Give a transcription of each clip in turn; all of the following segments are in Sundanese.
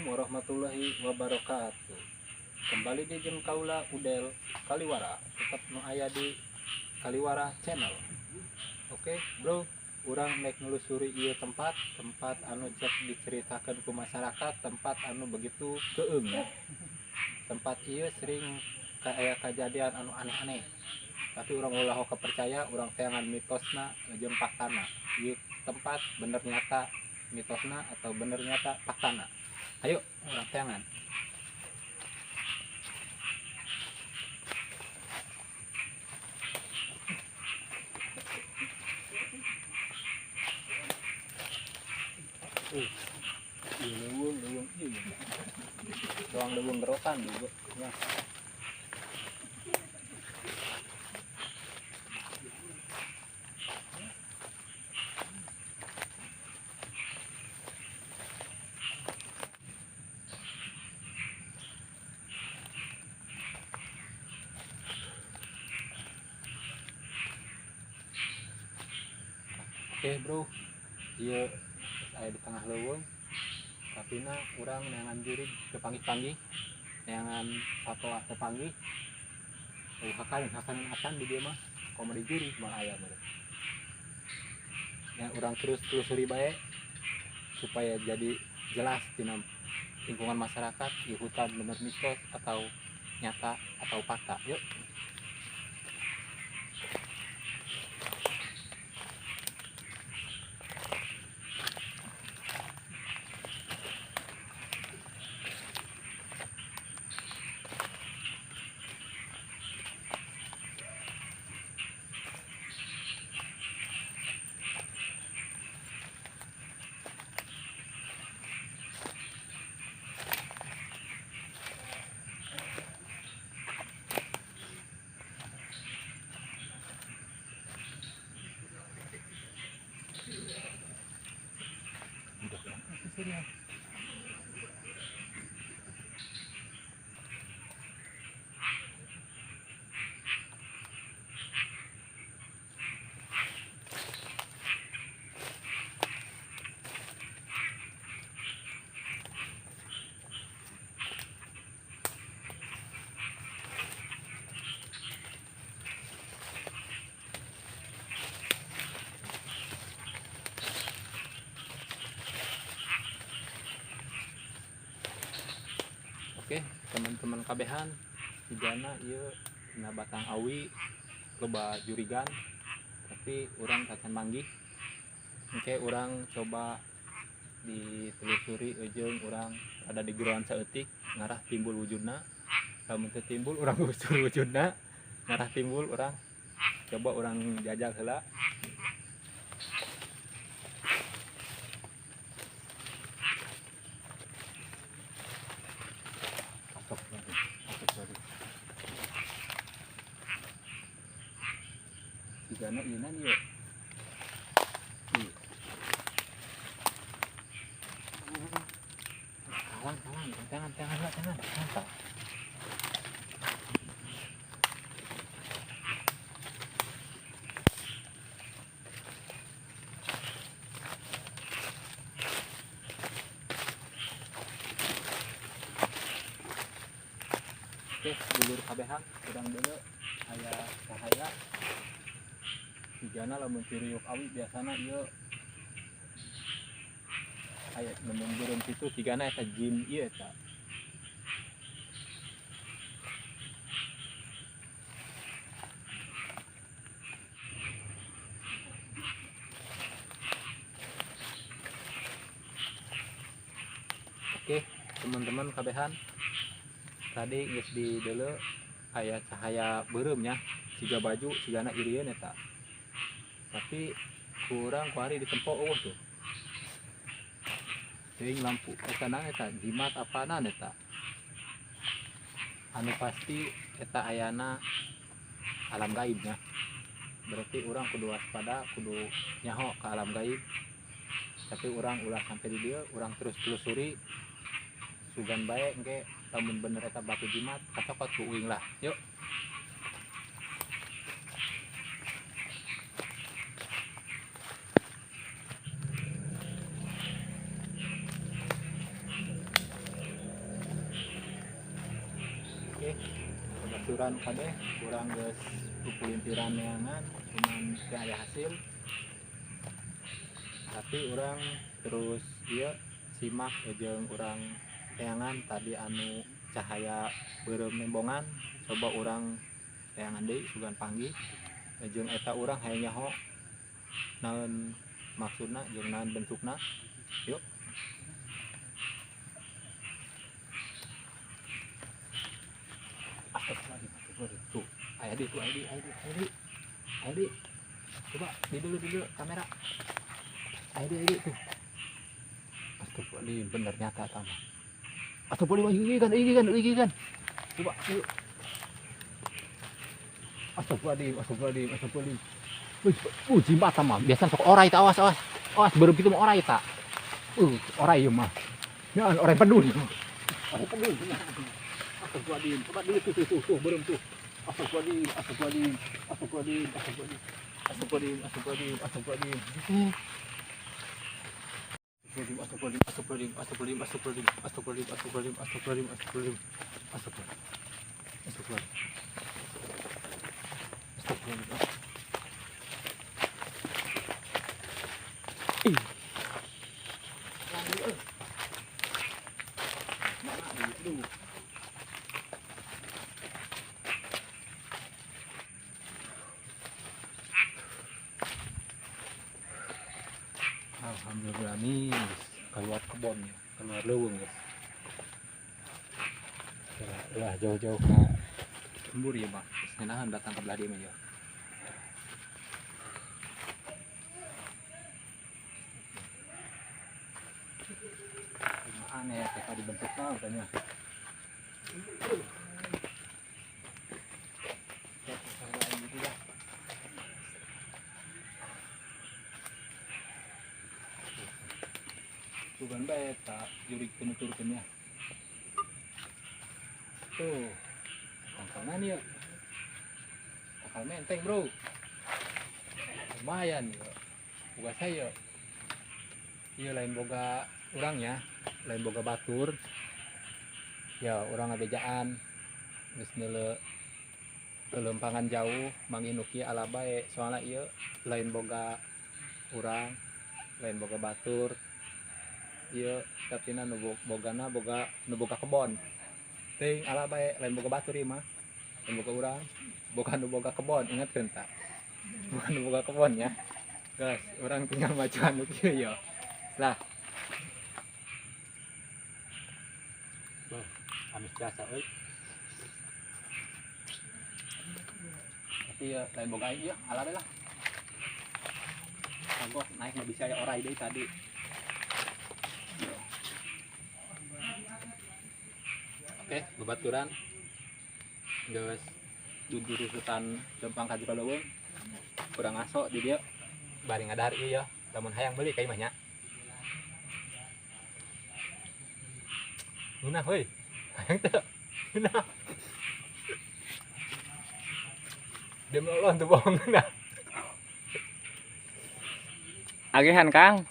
Assalamualaikum warahmatullahi wabarakatuh. Kembali di jeung kaula Udel Kaliwara, tetap nu aya di Kaliwara Channel. Oke, bro, urang nek nelusuri ieu tempat, tempat anu cek diceritakan ku masyarakat, tempat anu begitu keueung ya. Tempat ieu sering aya kejadian anu aneh-aneh. Tapi urang ulah percaya, urang teangan mitosna jeung faktana. Ieu tempat bener nyata mitosna atau bener nyata faktana. Ayo, urang teangan. Ieu leuweung, leuweung ieu. Doang leuweung gerokan juga. Ya. Oke bro, iya aya di tengah leuweung, tapi na urang neangan jurig teu panggih-panggih, neangan satoa teu panggih. Hakanan hakanan acan di dieu mah, komo di jurig mah aya meureun. Ya urang terus telusuri bae supaya jadi jelas dina lingkungan masyarakat di hutan bener mitos atau nyata atau fakta. Yuk. Oke, teman-teman kabehan, hijana ieu dina batang awi loba jurigan, tapi urang tacan manggih. Engke urang coba ditelusuri ujung urang ada di geroan saeutik ngarah timbul wujudna. Lamun teu timbul urang gusur wujudna, ngarah timbul urang coba urang jajal heula. Sigana ieu nan ieu. Kawan, kawan, tangan, tangan, tangan, tangan. Oke, dulur kabehan, urang deuleu aya cahaya. Sigana lamun tiriuk awi biasana ieu aya lamun beureum kitu sigana eta jin ieu eta. Oke, teman-teman kabehan, tadi geus di deuleu aya cahaya beureum nya, siga baju sigana irieun eta. Tapi kurang kuari ditempo eueuh tuh. Teuing lampu eta naon eta jimat apaanan eta. Anu pasti eta ayana alam gaibnya. Berarti urang kudu waspada, kudu nyaho ke alam gaib. Tapi urang ulah sampai di dieu, urang terus telusuri. Sugan bae engke lamun bener eta batu jimat kacokot ku uing lah. Yuk. Babaturan kabeh urang geus pupulintiran neangan cuman teu aya hasil. Tapi urang terus ieu simak jeung urang teangan tadi anu cahaya beureum nembongan, coba urang teangan deui sugan panggih jeung eta urang hayang nyaho naon maksudna jeung naon bentukna. Yuk. Astagfirullahaladzim, tuh aya deui, tuh aya deui, aya deui, aya deui, aya deui. Coba di dulu kamera. Aya deui tuh. Astagfirullahaladzim, bener nyata sama. Astagfirullahaladzim, ini kan. Coba yuk. Astagfirullahaladzim, astagfirullahaladzim, astagfirullahaladzim. Wih, jimat sama. Biasa sok orai ta, awas, awas. Awas, baru gitu mah orai ta. Orai ieu mah. Ya, orai pedun. Orai pedun. Astagfirullahaladzim, coba dulu tuh, tuh, beureum tuh. Astagfirullahaladzim, astagfirullahaladzim, astagfirullahaladzim, astagfirullahaladzim, astagfirullahaladzim, astagfirullahaladzim, astagfirullahaladzim. Astagfirullahaladzim, astagfirullahaladzim, astagfirullahaladzim, astagfirullahaladzim, astagfirullahaladzim, astagfirullahaladzim, astagfirullahaladzim, astagfirullahaladzim, astagfirullahaladzim, astagfirullahaladzim. Ih. Alhamdulillah nih keluar kebon, keluar leuweung guys. Lah jauh-jauh ke lembur ya mah. Geus ngenahan datang ke belah dieu mah ya. Aneh teh tadi bentuknya katanya. Bukan bae tak jurig penuturkeun ya. Tuh, tangkalna ya. Tangkal menteng, bro. Lumayan ya. Boga saya. Iya lain boga urang ya, lain boga batur. Ya, urang ngabejaan. Geus neuleu lelempangan jauh manggih nu kieu ala bae, soalna ieu lain boga urang, lain boga batur. Ieu tapi na nu bogana boga nu boga kebon. Teuing ala bae lain boga batur ieu mah. Lain boga urang, boga nu boga kebon, ingatkeun ta. Bukan nu boga kebon ya. Guys, urang tinggal majuan nu kieu ya. Lah. Bah, amis jasa euy. Tapi ya lain boga aing ieu, ala bae lah. Kagok naik mah bisa ya orai deui tadi. Oke, babaturan geus dudurusutan lempang ka jero leuweung. Kurang ngaso di dieu bari ngadahar ieu ya. Lamun hayang meuli ka imah nya. Ngeunah heuy. Hayang teu. Ngeunah. Dia melolon tuh bohong ngeunah. Agihan Kang.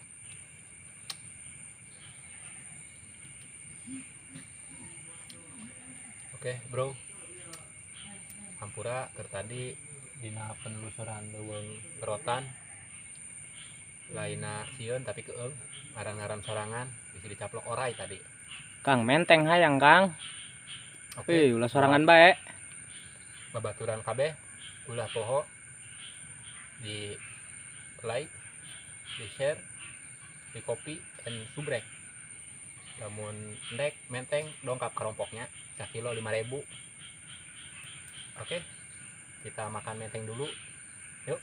Oke, bro. Hampura keur tadi dina penelusuran leuweung kerotan. Lainna sieun tapi keung, ngaran-ngaran sorangan bisa dicaplok orai tadi. Kang menteng hayang Kang. Oke. Wih, ulah sorangan bae. Babaturan kabeh ulah poho di like, di share, di copy and subrek. Lamun ndek menteng dongkap kelompoknya sakilo 5.000. Oke, kita makan menteng dulu. Yuk.